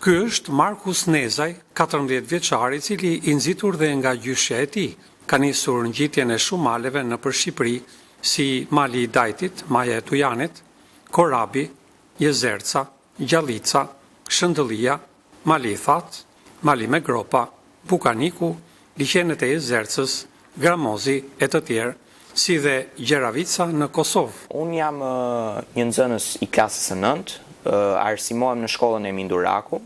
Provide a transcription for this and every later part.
Ky është Markus Nezaj, 14 vjeçar, i cili i nxitur dhe nga gjyshja e tij, ka nisur ngjitjen e shumë maleve nëpër Shqipëri, si Mali i Dajtit, Maja e Tujanit, Korabi, Jezerca, Gjallica, Shëndëllia, Mali i Thatë, Mali me Gropa, Bukaniku, Liqenet e Jezercës, Gramozi e të tjerë, si dhe Gjeravica në Kosovë. Unë jam një nxënës i klasës së nëntë, arsimohem në shkollën Emin Duraku,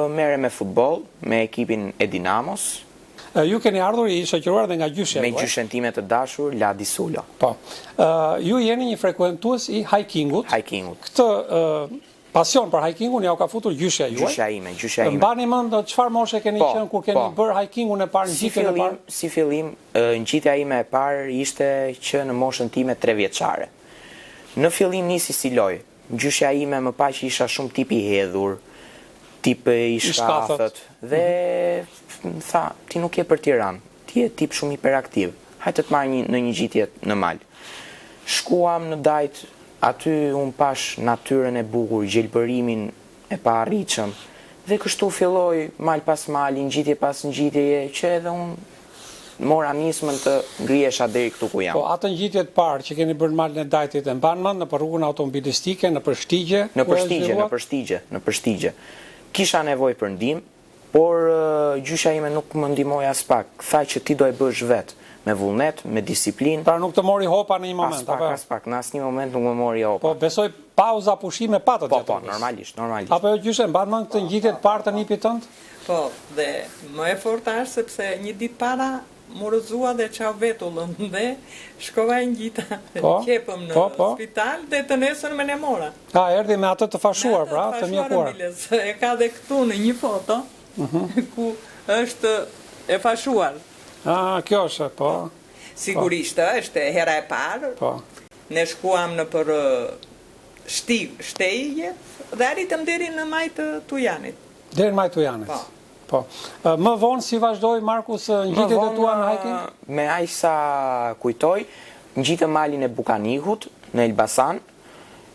merrem me futboll, me ekipin e Dinamos. Ju keni ardhur i shoqëruar dhe nga gjyshja juaj. Me gjyshen time të dashur, Ladi Sulo. Po. Ju jeni një frekuentues i hiking-ut. Hiking-ut. Këtë Pasion për hiking-un jua ka futur gjyshja juaj. Gjyshja ime, gjyshja ime. Mbani mend çfarë moshe keni po, qenë kur keni po. bërë hiking-un e parë, ngjitjen e parë? Si fillim, ngjitja ime e parë ishte që në moshën time 3 vjeçare. Në fillim nisi si lojë. Gjyshja ime më pa që isha shumë tip i hedhur, tip i shkathët dhe mhm. më tha, ti nuk je për Tiranë, ti je tip shumë hiperaktiv. Hajde të të marr një, në një ngjitje në mal. Shkuam në Dajt Aty unë pashë natyrën e bukur, gjelbërimin e paarritshëm. Dhe kështu filloi mal pas mali, ngjitje pas ngjitjeje, që edhe unë mora nismën të ngrihesha deri këtu ku jam. Po atë ngjitje të parë që keni bërë në malin e Dajtit e mban mend nëpër rrugën automobilistike, nëpër shtigje, ku e zhvilluat? Nëpër shtigje, nëpër shtigje, nëpër shtigje. Kisha nevojë për ndihmë, Por gjyshja ime nuk më ndihmoi aspak, tha që ti do e bësh vetë, me vullnet, me disiplinë. Pra nuk të mori hopa në një moment, apo jo? Aspak, aspak, në asnjë moment nuk më mori hopa. Po besoj pauza, pushime patët gjatë rrugës. Po, po, normalisht, normalisht. Apo jo gjyshe, mban mend këtë ngjitje të parë të nipit tënd? Po, dhe më e forta është sepse një ditë para M'u rrëzua dhe çau vetullën dhe shkova e ngjita po, qepëm në po, po. spital dhe të nesërmen e mora. A, erdhi me atë të fashuar, pra, të mjekuar. Biles, e ka dhe këtu në një foto, uh mhm. -huh. ku është e fashuar. A, kjo është, po. Sigurisht, po. është hera e parë. Po. Ne shkuam nëpër shtig, shtegjet dhe arritëm deri në majë të Tujanit. Deri në majë të Tujanit. Po. Po. Më vonë si vazhdoi Markus ngjitjet e tua në hiking? Me aq sa kujtoj, ngjitëm malin e Bukanikut në Elbasan.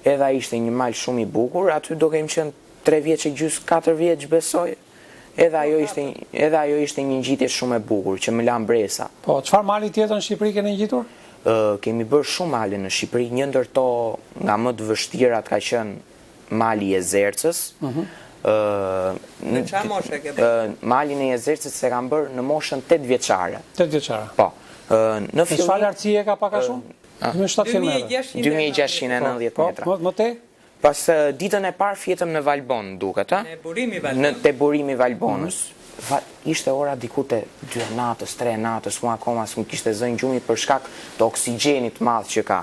Edhe ai ishte një mal shumë i bukur. Aty do kem qenë 3 vjeç e gjysmë, 4 vjeç besoj. Edhe ajo ishte edhe ajo ishte një ngjitje shumë e bukur që më la mbresa. Po, çfarë mali tjetër në Shqipëri keni ngjitur? Ë kemi bërë shumë male në Shqipëri, një ndër to nga më të vështirat ka qenë Mali i Jezercës. Në ça moshe e ke bërë? Malin e Jezercës e kam bërë në moshën 8 vjeçare. 8 vjeçare. Po. Në fillim Çfarë lartësie ka pak a shumë? 2700 metra. 2690 po, metra. Po, më tej? Pas ditën e parë fjetëm në Valbonë, duket, ë? Në burimi i Valbonës. Në te burimi i Valbonës. Va, ishte ora diku te 2 e natës, 3 e natës, mua akoma s'më kishte zënë gjumi për shkak të oksigjenit të madh që ka.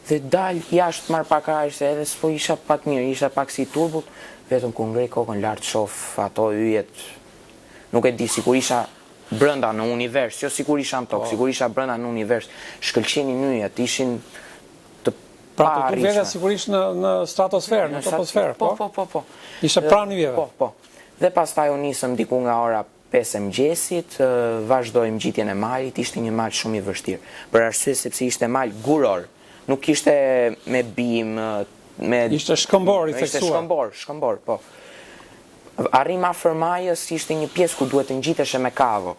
Dhe dal jashtë marr pak ajër se edhe s'po isha pak mirë, isha pak si i turbullt, vetëm kur ngrej kokën lart shoh ato yjet, nuk e di, sikur isha brenda në univers, jo sikur isha në tokë, po. sikur isha brenda në univers, shkëlqenin yjet, ishin të Pra të dukej vetja sikur ishe në në stratosferë, në troposferë, po? Po, po, po, po. Ishe pranë yjeve. Po, po. Dhe pastaj u nisëm diku nga ora 5 e mëngjesit, vazhdojmë ngjitjen e malit, ishte një mal shumë i vështirë, për arsye sepse ishte mal guror, nuk ishte me bimë, me Ishte shkëmbor i theksuar. Ishte shkëmbor, shkëmbor, po. Arrim afër majës, ishte një pjesë ku duhet të ngjiteshe me kavo.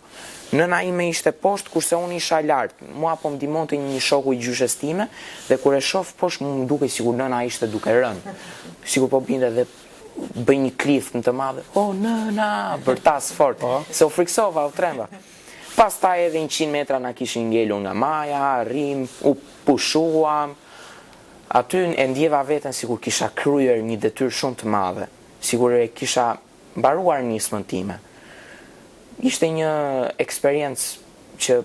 Nëna ime ishte poshtë, kurse unë isha lart. Mua po më ndihmonte një shoku i gjyshes time dhe kur e shoh poshtë, mu më dukej sikur nëna ishte duke rënë. Sikur po binte dhe bëj një klithmë të madhe, o nëna, bërtas fort, po. se u frikësova, u tremba. Pastaj edhe 100 metra na kishin ngelur nga maja, arrim, u pushuam. Aty e ndjeva veten sikur kisha kryer një detyrë shumë të madhe, sikur e kisha mbaruar nismën time. Ishte një eksperiencë që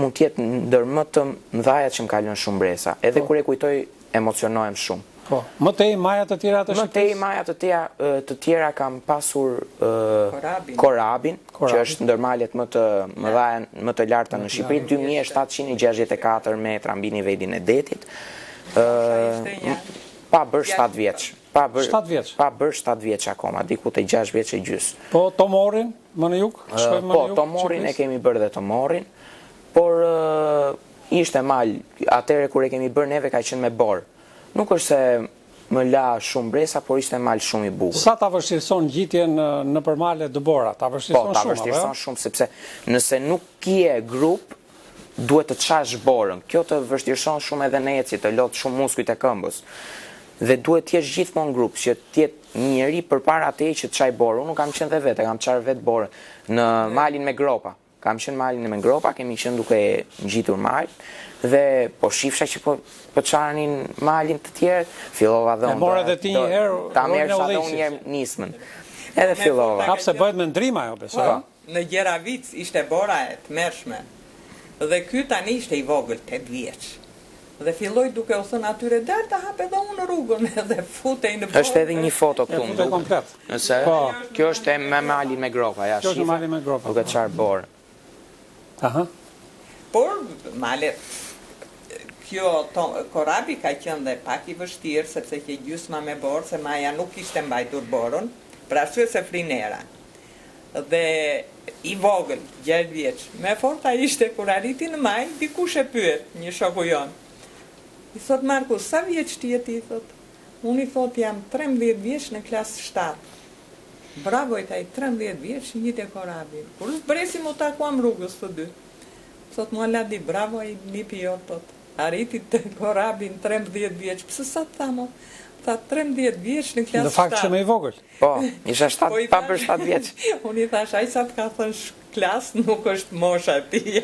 mund të jetë ndër më të mëdhajat që më ka lënë shumë mbresa. Edhe po. kur e kujtoj emocionohem shumë. Po, më tej maja të tjera të Shqipërisë? Më tej maja të tjera, të tjera kam pasur Korabin, Korabin, që është ndër malet më të mëdha, më të larta në Shqipëri, 2764 metra mbi nivelin e detit. Ë pa bërë 7 vjeç. Pa bërë 7 vjeç. Pa bërë 7 vjeç akoma, diku te 6 vjeç e gjysmë. Po Tomorrin, më në jug? Shkojmë më po, në jug. Po, Tomorrin e kemi bërë dhe Tomorrin, por Ishte mal, atëherë kur e kemi bërë neve ka qenë me borë. Nuk është se Më la shumë mbresa, por ishte mal shumë i bukur. Sa ta vështirëson ngjitjen nëpër male dëbora? Ta Po, vështirëson ta shumë, apo jo? vështirëson shumë sepse nëse nuk ke grup, duhet të çash borën. Kjo të vështirëson shumë edhe në ecje, të lodh shumë muskujt e këmbës. Dhe duhet të jesh gjithmonë grup, që të jetë një njeri përpara teje që të çajë borën. Unë kam qenë dhe vetë, e kam çarë vetë borën në malin me gropa. Kam qenë malin me gropa, kemi qenë duke ngjitur mal dhe po shifsha që po po çanin malin të tjerët, fillova dhe E unë. more dhe ti një herë ta rolin e merrsha dhe unë udhëheqësit. një herë nismën. Edhe fillova. A pse bëhet me ndrim ajo, besoj, Po, ëh? në Gjeravicë ishte bora e tmerrshme. Dhe ky tani ishte i vogël, 8 vjeç. Dhe filloi duke u thënë atyre, dal ta hap edhe unë rrugën, edhe futej në borë. Është edhe një foto këtu E më futej duket. komplet. Nëse Po. kjo është e me malin me gropa, ja Kjo është shife. mali me gropa. Duke çarë borë. Aha. Por malet kjo to, Korabi ka qenë dhe pak i vështirë sepse që gjysma me borë, se Maja nuk kishte mbajtur borën, për arsye se frinera. Dhe i vogël, 6 vjeç. Me forta ishte kur arriti në maj, dikush e pyet, një shoku jon. I thot Marku, sa vjeç ti je ti, thot. Unë i thot jam 13 vjeç në klasë 7. Bravo i tha, 13 vjeç ngjite Korabin. Kur zbresim u takuam rrugës të dy. Thot mua Ladi, bravo ai nipi jot, thot. Arriti të Korabin 13 vjeç. Pse sa të tha mo? Tha 13 vjeç në klasë 7. Në fakt që më i vogël. Po, isha 7, Po i pa thash- për 7 vjeç. Unë i thash, ai sa të ka thënë klas, nuk është mosha e tij.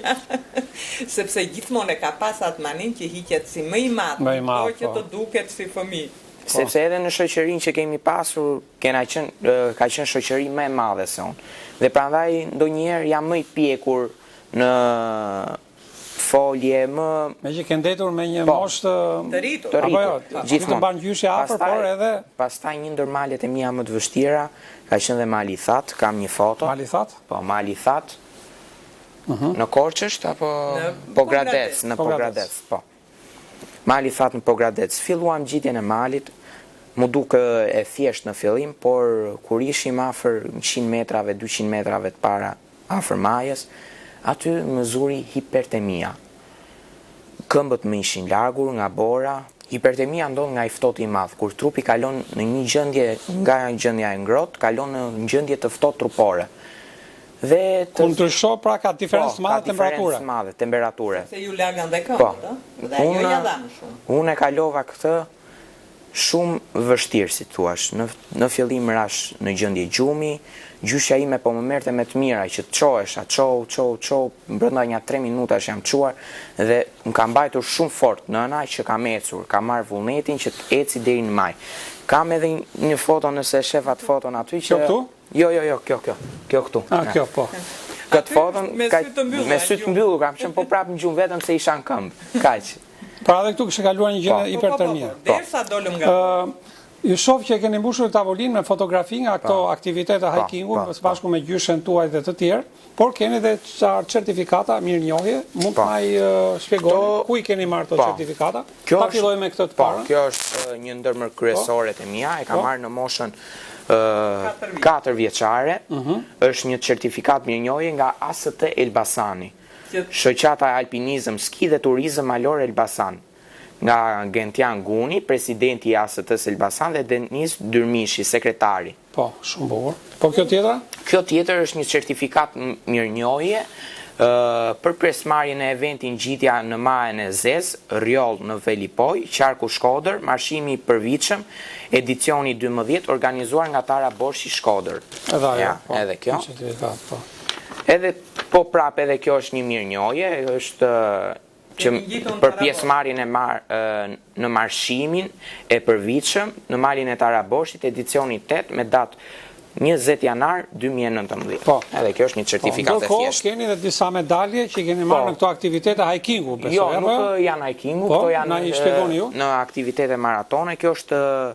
Sepse gjithmonë e ka pas atë manin që hiqet si më i madh, Më i madh, do që po. të duket si fëmijë. Sepse edhe në shoqërinë që kemi pasur, kena qenë, ë, ka qenë shoqëri më e madhe se unë. Dhe prandaj ndonjëherë jam më i pjekur në folje, më Me që ke ndetur me një Po. moshë të Të rritur. të Apo rritur. jo, gjithmonë. Të mban gjyshja afër, Pastaj- por edhe Pastaj një ndër malet e mia më të vështira ka qenë dhe Mali i Thatë, kam një foto. Mali i Thatë? Po, Mali i Thatë. Në Korçë është apo Në Pogradec, në Pogradec. Pogradec, po. Mali i Thatë në Pogradec. Filluam ngjitjen e malit, mu duk e thjesht në fillim, por kur ishim afër 100 metrave, 200 metrave të para afër majës, aty më zuri hipertemia. Këmbët më ishin lagur nga bora. Hipertemia ndodh nga i ftohti i madh, kur trupi kalon në një gjendje nga gjendja e ngrohtë, kalon në një gjendje të ftohtë trupore. Dhe të Kur ndrysho, pra ka diferencë Po, të madhe ka diferencë temperature. të madhe temperature. Se ju lagën dhe Po. këmbët, ë? Dhe ajo Unë- ja dha më shumë. Unë e kalova këtë shumë vështirë, si thuash. Në në fillim rash në gjendje gjumi, gjyshja ime po më merrte me të mira që të çohesha, çohu, çohu, çohu, brenda nja 3 minutash jam çuar dhe më ka mbajtur shumë fort nëna që kam ecur, kam marrë vullnetin që të eci deri në maj. Kam edhe një foto nëse e shef atë foton aty që Kjo këtu? Jo, jo, jo, kjo, kjo. Kjo këtu. Ah, kjo, po. Këtë Aty foton me ka sy të mbyllur, me sy të gjumë. mbyllur kam qenë po prapë në gjumë vetëm se isha në këmbë. Kaq. Pra edhe këtu kishe kaluar një gjendje Po. hipertermie. Po, po, po, derisa dolëm nga Ë, ju shoh që e keni mbushur tavolinë me fotografi nga këto aktivitete hikingu, po, së bashku me gjyshen tuaj dhe të tjerë, por keni dhe ca certifikata mirënjohje, mund të Po. na i ë, shpjegoni Këto- ku i keni marrë këto Po. certifikata? Kjo Ta është- fillojmë me këtë të Po, parën. kjo është ë, një ndër më kryesoret e mia, e kam Po. marrë në moshën ë 4 vjeçare. Mhm. Është një certifikat mirënjohje nga AST Elbasani. Që- Shoqata e Alpinizëm, Ski dhe Turizëm Malor Elbasan. Nga Gentian Guni, presidenti i AST-s Elbasan dhe Denis Dyrmishi, sekretari. Po, shumë bukur. Po kjo tjetra? Kjo tjetër është një certifikat mirënjohje ë, për pjesëmarrjen e eventin ngjitja në Majën e Zez, Rjoll në Velipoj, Qarku Shkodër, marshimi i përvitshëm, edicioni 12, organizuar nga Tara Borshi Shkodër. Edhe ajo. Ja, po, edhe kjo. Një certifikat, po. Edhe po prap edhe kjo është një mirënjohje, është ë, që Kemi ngjitur në për Tarabosh. pjesëmarrjen e mar, ë, në marshimin e përvitshëm në malin e Taraboshit, edicioni 8 me datë 20 janar 2019. Po. Edhe kjo është një Po, certifikatë e ndërkohë thjeshtë. keni edhe disa medalje që i keni marrë Po. në këto aktivitete hikingu, besoj, Jo, apo nuk jo? ë, janë hikingu, Po, këto janë na i ë, shpjegoni ju? në aktivitete maratone. Kjo është ë,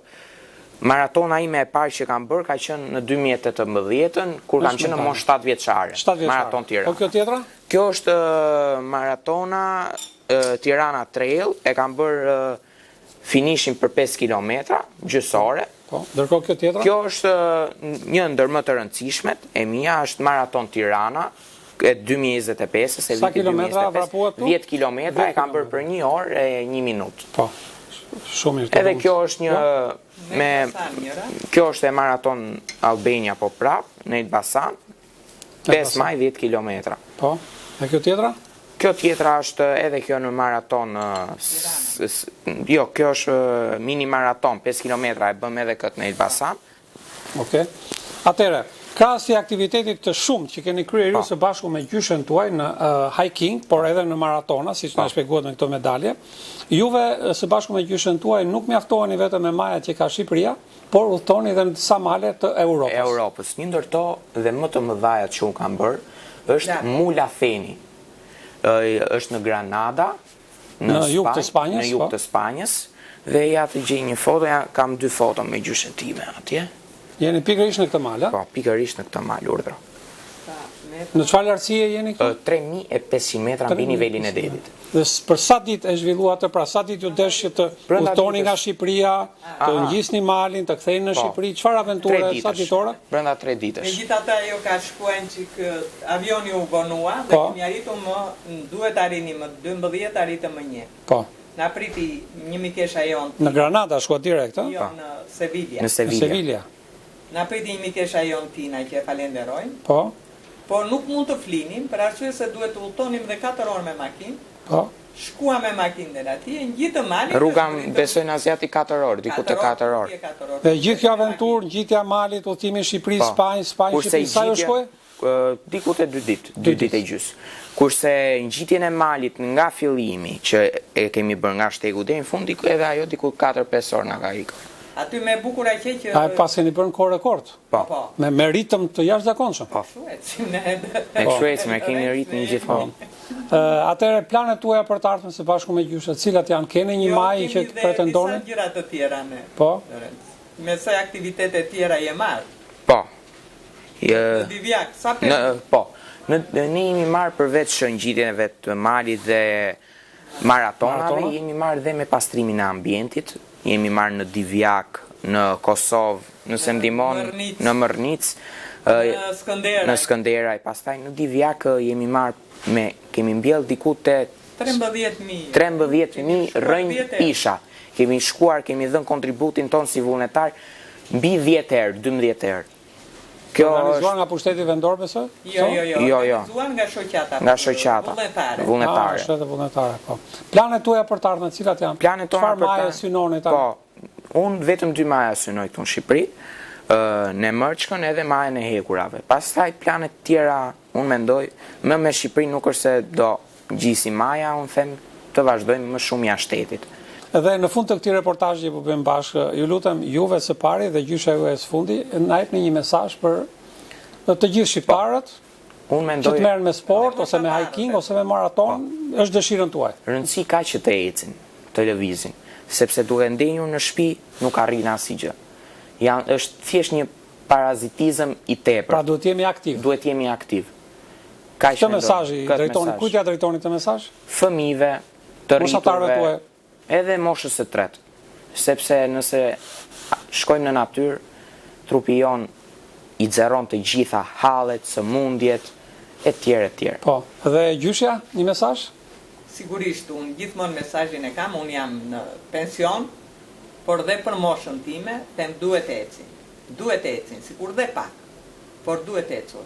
maratona ime e parë që kam bërë ka qenë në 2018-ën, kur kam Është qenë në medalje. moshë 7 vjeçare. 7 vjeçare. Maraton Tiranë. Po kjo tjetra? Kjo është ë, maratona ë, Tirana Trail, e kam bërë ë, finishin për 5 kilometra, gjysore. Po, ndërkohë kjo tjetra? Kjo është ë, një ndër më të rëndësishmet e mia është Maraton Tirana e 2025-s, e Sa vitit kilometra 2025, vrapuat tu? 10 kilometra e kam bërë 10 për 1 orë e 1 minutë. Po. Shumë mirë. Edhe kjo është një po. me kjo është e Maraton Albania po prap në Elbasan. 5 maj 10 kilometra. Po. E kjo tjetra? Kjo tjetra është edhe kjo në maraton, jo, kjo është mini maraton, 5 kilometra, e bëm edhe këtë në Elbasan. Okej. Atëherë, krahas aktivitetit të shumtë që keni kryer ju po. së bashku me gjyshen tuaj në uh, hiking, por edhe në maratona, siç na po. shpjeguat me këto medalje, juve së bashku me gjyshen tuaj nuk mjaftoheni vetëm me majat që ka Shqipëria, por udhëtoni edhe në disa male të Europës. Europës. Një ndër to dhe më të mëdhajat që unë kam bërë është Mulhaceni. Është në Granada, në, në jug të Spanjës, në jug po. të Spanjës dhe ja të gjej një foto, ja kam dy foto me gjyshen time atje. Jeni pikërisht në këtë mal, a? Po, pikërisht në këtë mal, urdhro. Në çfarë lartësie jeni këtu? 3500 metra mbi nivelin e detit. Dhe për sa ditë e zhvilluat atë, pra sa ditë ju desh që të udhëtoni nga Shqipëria, të ngjisni malin, të ktheheni në po. Shqipëri, çfarë aventure, sa ditore? Brenda 3 ditësh. Megjithatë ajo ka shkuar një çik avioni u vonua dhe po. kemi arritur më duhet arrinim më 12, arritëm më 1. Po. Na priti një mikesha jonë. Në Granada shkuat direkt, ë? Jo, në Sevilla. Në Sevilla. Në Sevilla. Na priti një mikesha jonë Tina që e falenderojmë. Po. Por nuk mund të flinim, për arsye se duhet të udhëtonim dhe 4 orë me makinë. Po. Shkuam me makinë deri atje, ngjitëm malin. Rruga besoj na zgjati 4 orë, diku te 4 orë. Dhe gjithë kjo aventurë, ngjitja e malit, udhëtimi në Shqipëri, po. Spanjë, Spanjë, Shqipëri, sa ju shkoi? Diku te 2 ditë, 2 ditë e gjysë. Kurse ngjitjen e malit nga fillimi që e kemi bërë nga shtegu deri në fund, diku edhe ajo diku 4-5 orë na ka ikur. Aty më e bukura qe që A e paskeni bërë në kohë rekord? Po. Po. Me me ritëm të jashtëzakonshëm. Po. Kështu ecim ne. Ne kështu ecim, e kemi ritmin gjithmonë. Ë, atëherë planet tuaja për të ardhmen së bashku me gjyshen, cilat janë? Keni një Jo, majë që kemi dhe pretendoni? Disa gjëra të tjera ne. Po. Lorenc. Me se aktivitete tjera je marrë. Po. Në Divjakë, sa Në, po. Në, ne jemi marrë përveç ngjitjeve të malit dhe maratonave, Maratona? jemi marrë dhe me pastrimin e ambientit, jemi marrë në Divjakë, në Kosovë, nëse ndihmon, Mërnicë. në Mërnicë, Në Skënderaj. në Skënderaj, pastaj në Divjakë jemi marrë me kemi mbjellë diku te 13.000. 13.000 rrënjë pisha. Kemi shkuar, kemi dhënë kontributin tonë si vullnetar mbi 10 herë, 12 herë. Kjo Organizuar nga pushteti vendor besoj? Jo, jo, jo, Jo, jo. organizuar nga shoqata. Nga shoqata. Vullnetare. Vullnetare. Ah, është edhe vullnetare, po. Planet tuaja për të ardhmen cilat janë? Planet tona Çfarë për maje synoni tani? Po, unë vetëm dy maja synoj këtu në Shqipëri, ë në Mërçkën edhe majën e hekurave. Pastaj planet tjera, unë mendoj, më me Shqipëri nuk është se do ngjisim maja, unë them të vazhdojmë më shumë jashtë shtetit. Dhe në fund të këtij reportazhi që po bëjmë bashkë, ju lutem juve së pari dhe gjysha juaj së fundi, na jepni një mesazh për të gjithë shqiptarët Po. Unë mendoj që të merren me sport ose me hiking ose me maraton, po. është dëshirën tuaj. Rëndësi ka që të ecin, të lëvizin, sepse duke ndenjur në shtëpi nuk arrin asnjë gjë. Janë është thjesht një parazitizëm i tepërt. Pra duhet të jemi aktiv. Duhet të jemi aktiv. Kaq Këtë mesazh i drejtoni, kujt ja drejtoni këtë mesazh? Fëmijëve, të rriturve, edhe moshës së tretë. Sepse nëse shkojmë në natyrë, trupi jonë i zeron të gjitha hallet, sëmundjet, e tjerë e tjerë. Po, dhe gjyshja, një mesazh? Sigurisht, unë gjithmonë mesazhin e kam, unë jam në pension, por dhe për moshën time, them duhet ecin. Duhet ecin, sikur dhe pak, por duhet ecur.